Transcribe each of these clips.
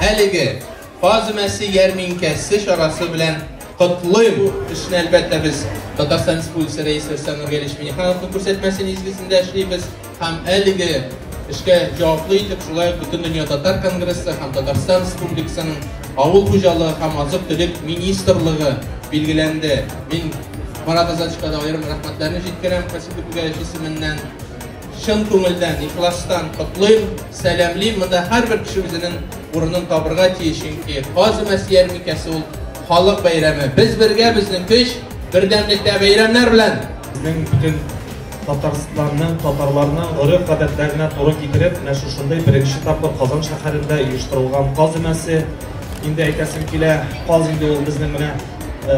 Әлеге Каз өмәсе ярминкәсе чарасы белән котлыйм. Бу эшне, әлбәттә, без Татарстан Республикасы Рәисе Рөстәм Нургалиевич Миңнехановның күрсәтмәсе нигезендә эшлибез һәм әлеге эшкә җаваплы итеп шулай ук Бөтендөнья татар конгрессы һәм Татарстан Республикасының Авыл хуҗалыгы һәм азык-төлек министрлыгы билгеләнде. Мин Марат Азатовичка да аерым рәхмәтләрне җиткерәм Василий Пугачев исеменнән. Чын күңелдән, ихластан котлыйм, сәламлим. Монда һәрбер кеше үзенең урынын табырга тиеш, чөнки Каз өмәсе ярминкәсе ул халык бәйрәме. Без бергә, безнең көч, бердәмлектә бәйрәмнәр белән! Безнең бөтен Татарстанның, татарларның гореф-гадәтләренә туры китереп, менә шушындый беренче тапкыр Казан шәһәрендә оештырылган Каз өмәсе. Инде әйтәсем килә, каз инде ул безнең менә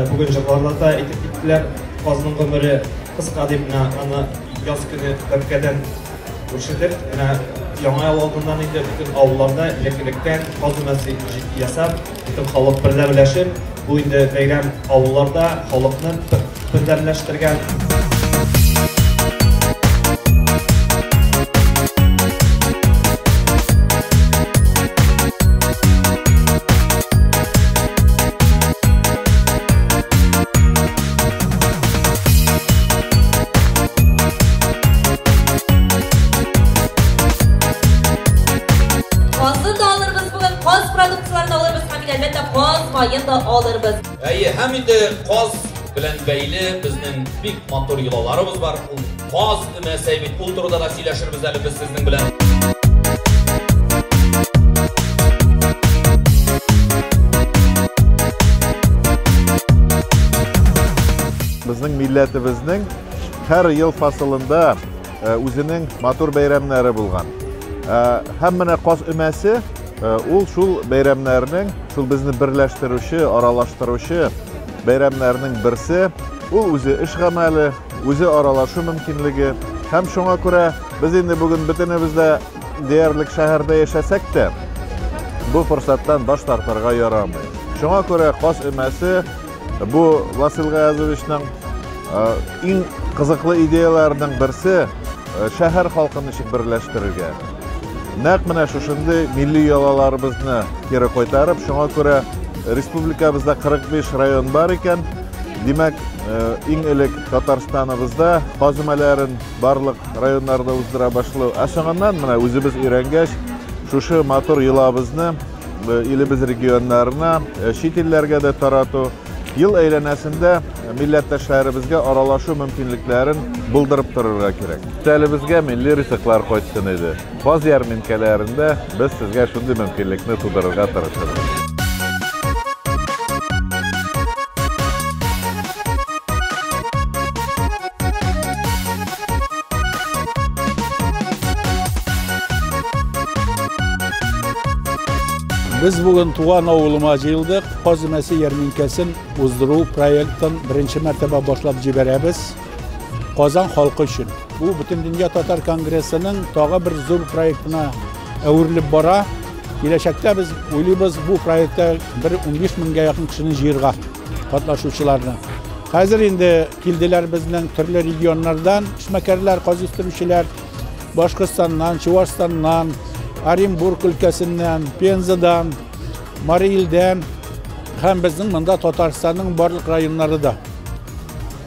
бүген җырларда да әйтеп киттеләр, казның гомере кыска дип, менә аны яз көне бәбкәдән үрчетеп, менә Яңа ел алдыннан инде бөтен авылларда элек-электән каз өмәсе ясап, бөтен халык бердәмләшеп, бу инде бәйрәм авылларда халыкны бердәмләштергән. Казны да алырбыз бүген, каз продукцияләрен алырбыз һәм инде, әлбәттә, каз маен да алырбыз. Әйе, һәм инде каз белән бәйле безнең бик матур йолаларыбыз бар. Ул каз өмәсе бит, ул турыда да сөйләшербез әле без сезнең белән. Безнең милләтебезнең һәр ел фасылында үзенең матур бәйрәмнәре булган. Һәм менә каз өмәсе ул шул бәйрәмнәрнең, шул безне берләштерүче, аралаштыручы бәйрәмнәрнең берсе. Ул үзе эш гамәле, үзе аралашу мөмкинлеге. Һәм шуңа күрә без инде бүген бөтенебез дә диярлек шәһәрдә яшәсәк тә, бу форсаттан баш тартырга ярамый. Шуңа күрә каз өмәсе бу Васил Гаязовичның иң кызыклы идеяләренең берсе шәһәр халкын ничек берләштерергә. Нәкъ менә шушындый милли йолаларыбызны кире кайтарып, шуңа күрә республикабызда 45 район бар икән, димәк, иң элек Татарстаныбызда каз өмәләрен барлык районнарда уздыра башлау. Ә соңыннан менә үзебез өйрәнгәч, шушы матур йолабызны илебез регионнарына, чит илләргә дә тарату, ел әйләнәсендә милләттәшләребезгә аралашу мөмкинлекләрен булдырып торырга кирәк. Өстәлебезгә милли ризыклар кайтсын иде. Каз ярминкәләрендә без сезгә шундый мөмкинлекне тудырырга тырышырбыз. Без бүген туган авылыма җыелдык. Каз өмәсе ярминкәсен уздыру проектын беренче мәртәбә башлап җибәрәбез. Казан халкы өчен. Бу Бөтендөнья татар конгрессының тагы бер зур проектына әверелеп бара. Киләчәктә без уйлыйбыз бу проектта бер 15 меңгә якын кешене җыярга, катнашучыларны. Хәзер инде килделәр безнең төрле регионнардан эшмәкәрләр, каз үстерүчеләр, Башкортстаннан, Чувашстаннан, Оренбург өлкәсеннән, Пензадан, Мари Илдән һәм безнең монда Татарстанның барлык районнары да.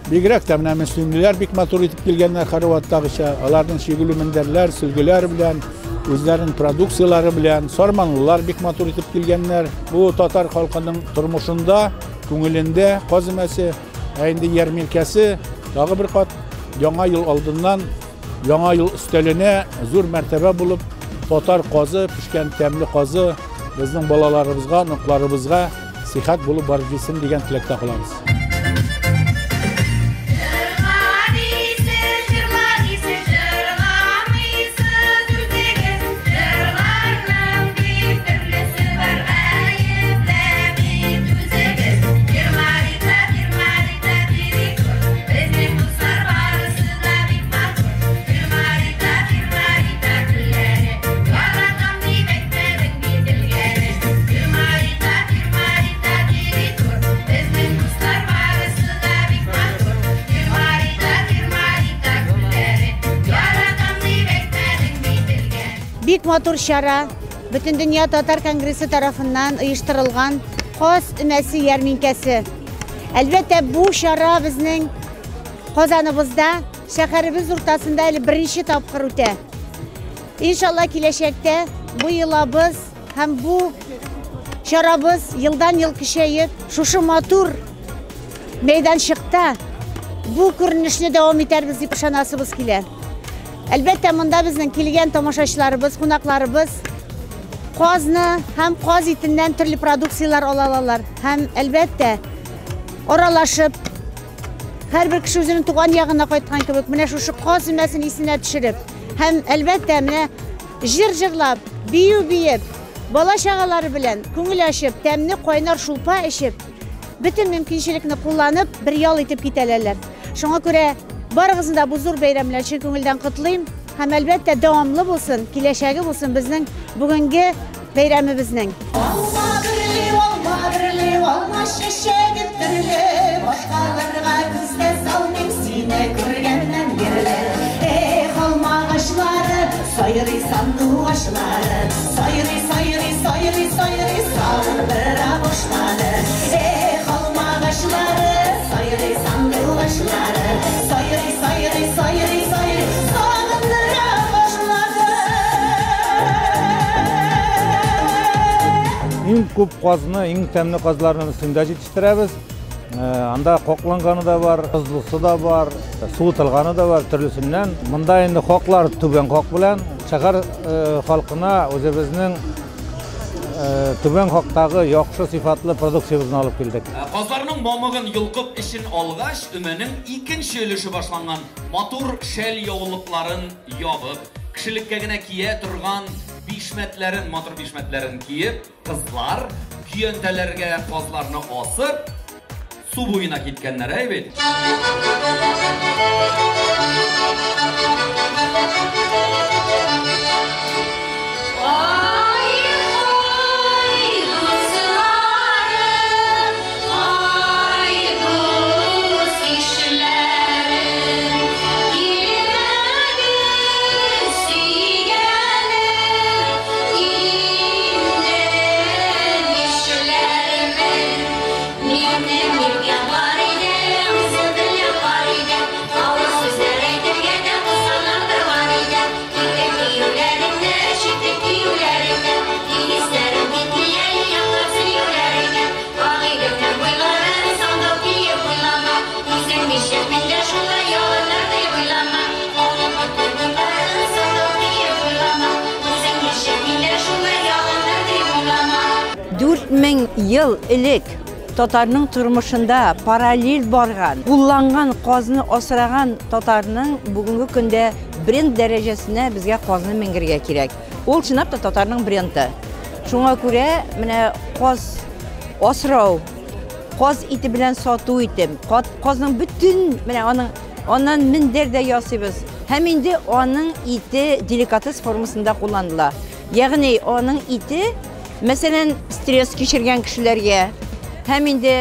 Бигрәк тә менә мөслимлеләр бик матур итеп килгәннәр һәрвакыттагыча. Аларның чигүле мендәрләр, сөлгеләр белән, үзләренең продукцияләре белән, сарманлылар бик матур итеп килгәннәр. Бу татар халкының тормышында, күңелендә каз өмәсе, ә инде ярминкәсе тагы бер кат яңа ел алдыннан яңа ел өстәленә зур мәртәбә булып, татар казы, пешкән тәмле казы безнең балаларыбызга, оныкларыбызга сихәт булып барып җитсен дигән теләктә калабыз. матур чара Бөтендөнья татар конгрессы тарафыннан оештырылган Каз өмәсе ярминкәсе. Әлбәттә, бу чара безнең Казаныбызда, шәһәребез уртасында әле беренче тапкыр үтә. Иншалла, киләчәктә бу йолабыз һәм бу чарабыз елдан-ел көчәеп, шушы матур мәйданчыкта бу күренешне дәвам итәрбез дип ышанасыбыз килә. Әлбәттә, монда безнең килгән тамашачыларыбыз, кунакларыбыз казны һәм каз итеннән төрле продукцияләр ала алалар. Һәм әлбәттә, аралашып, һәрбер кеше үзенең туган ягына кайткан кебек, менә шушы каз өмәсен исенә төшереп, һәм әлбәттә, менә җыр җырлап, бию биеп, бала чагалары белән күңел ачып, тәмле кайнар шулпа эчеп, бөтен мөмкинчелекне кулланып, бер ял итеп китәләр. Шуңа күрә барыгызны да бу зур бәйрәм белән чын күңелдән котлыйм һәм әлбәттә дәвамлы булсын, киләчәге булсын безнең бүгенге бәйрәмебезнең. Алма берле, алма берле, алма чәчәге төрле, башкаларга күз дә салмыйм сине күргәннән бирле. Эх, алма агачлары, сайрый сандугачлары, сайрый, сайрый, сайрый, сайрый, сагындыра башлады. Эх, алма агачлары, сайрый сандугачлары, сайрый, сайрый, сайрый, сайрый, сагындыра башлады. Иң күп казны, иң тәмле казларны Мөслимдә җитештерәбез. Анда кокланганы да бар, тозлысы да бар, суытылганы да бар, төрлесеннән. Монда инде хаклар түбән хак белән шәһәр халкына үзебезнең түбән хактагы яхшы сыйфатлы продукциябезне алып килдек. Казларның мамыгын йолкып эчен алгач, өмәнең икенче өлеше башланган. Матур шәл яулыкларын ябып, кешелеккә генә кия торган бишмәтләрен, матур бишмәтләрен киеп, кызлар көянтәләргә казларны асып, су буена киткәннәр, әй бит. Ел элек татарның тормышында параллель барган, кулланган казны асраган татарның бүгенге көндә бренд дәрәҗәсенә безгә казны менгергә кирәк. Ул чынлап та татарның бренды. Шуңа күрә менә каз асрау, каз ите белән сату итем, казның бөтен менә аның аннан мендәр дә ясыйбыз. Һәм инде аның ите деликатес формасында кулланыла. Ягъни аның ите, мәсәлән, стресс кичергән кешеләргә, һәм инде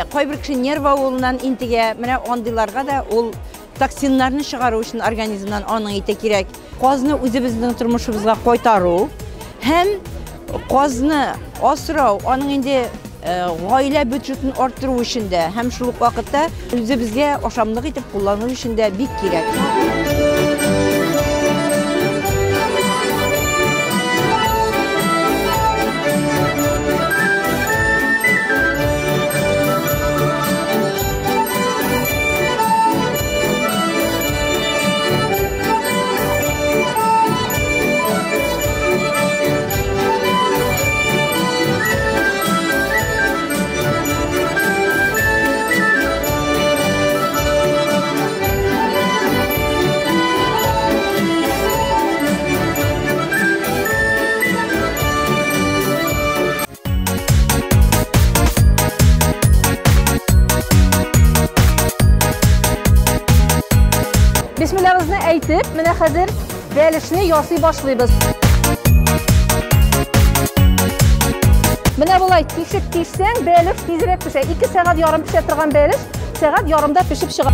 кайбер кеше нерв авыруыннан интегә, менә андыйларга да ул токсиннарны чыгару өчен организмнан аның ите кирәк. Казны үзебезнең тормышыбызга кайтару һәм казны асрау, аның инде гаилә бюджетын арттыру өчен дә һәм шул ук вакытта үзебезгә ашамлык итеп куллану өчен дә бик кирәк. Бисмиллабызны әйтеп, менә хәзер бәлешне ясый башлыйбыз. Менә болай тишеп тишсәң, бәлеш тизрәк пешә. 2 сәгать ярым пешә торган бәлеш сәгать ярымда пешеп чыга.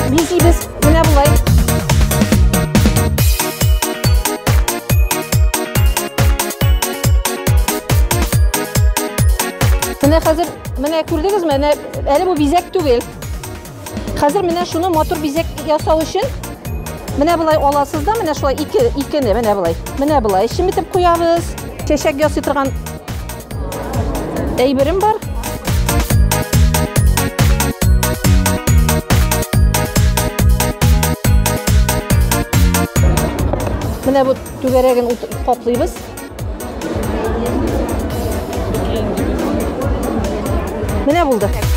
Бизибез менә болай. Менә хәзер, менә күрдегезме, менә әле бу бизәк түгел. Хәзер менә шуны матур бизәк ясау өчен менә болай аласыз да, менә шулай икене менә болай. Менә болай чеметеп куябыз. Чәчәк ясый торган әйберем бар. Менә бу түгәрәген каплыйбыз. Менә булды.